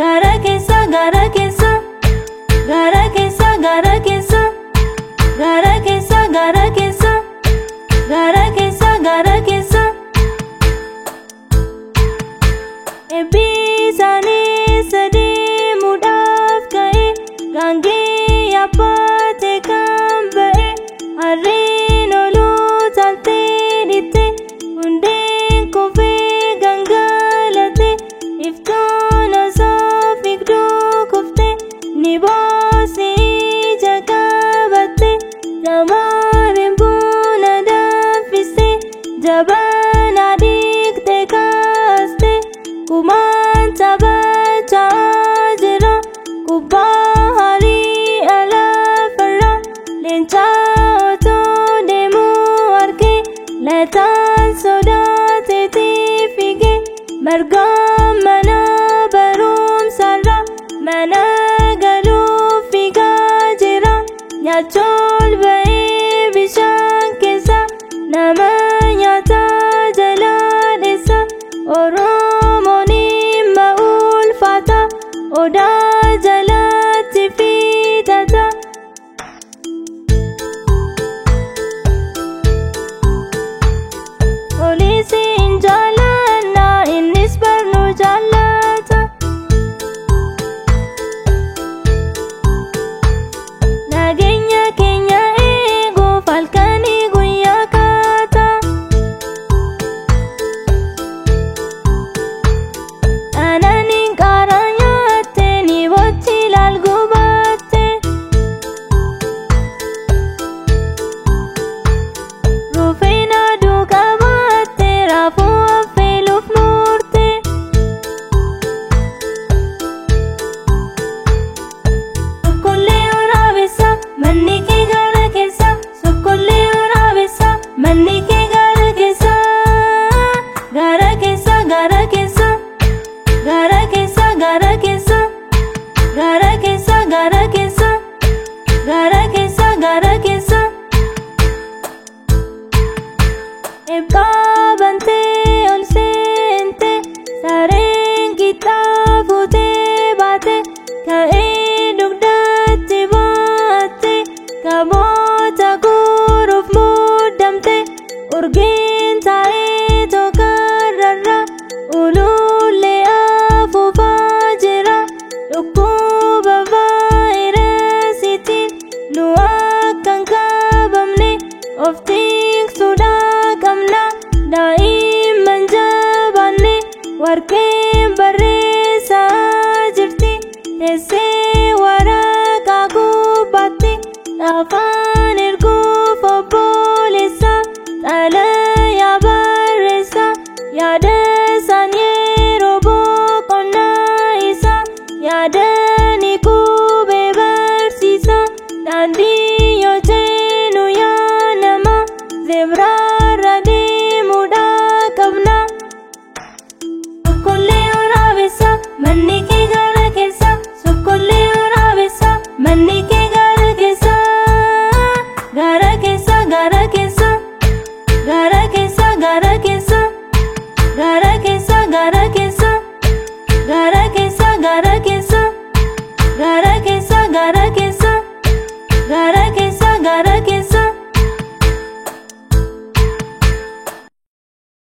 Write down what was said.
Gara keessa gara keessa gara keessa gara keessa gara keessa gara keessa gara keessa gara keessa. Eebbisaanii deemuudhaaf ka'e gaangee yaabbatee kan ba'e harreen oluu taaltee dhiite hundeen kufee gangalate iftuun osoo fiigduu kufte ni boossi ija qabatte shamarreen buna danfiste jabana dhiqxe kaaste. Kumaan taphachaa jira kubbaa harii alafarra leenca otoo deemuu arge lataan sodaateeti fiige margaan mana barumsarra mana galuuf fiigaa jira nyaachool ba'ee bishaan keessa nama nyaata jala dheessa Oromoon dhimma ulfaata odaa jalatti fixata. Poolisiin jaallanna innis barnuu jaallata. Nageenya keenya eeguuf halkanii guyyaa kaata. Aananiin qaaraa nyaatte ni bochi laal gubatte. Rufeen aduu qabaatte raafuu affeeluuf murte. Sokkollee waraabessa manni kee gara keessa sokkollee waraabessa manni kee gara keessa gara keessa gara keessa gara keessa gara keessa gara keessa gara keessa gara keessa gara keessa. Eebbaa bantee ol seente sareen qixxaa fuutee baate ka'ee dugdatti baatte kaboota guuruuf muddamte urgiin taa'ee tokkorrarra ulullee afuufaa jira dhukkuba vaayirasiitiin nu akka hin qabamne of tiksuudhaa qabna daa'imman jabaanne warqeen barreessaa jirti teessee waraqaa gubbaatti afaan erguuf obboleessa xalayaa barreessa yaada isaan yeroo boqonnaa isaa yaadani qubee barsiisa daandii yoo jennu yaa nama zebraarra deemuudhaa qabna. Sokkollee waraabessa manni kee gara keessa sokkollee waraabessa manni kee gara keessa gara keessa gara keessa gara keessa gara keessa gara keessa gara keessa gara keessa gara keessa gara keessa gara keessa.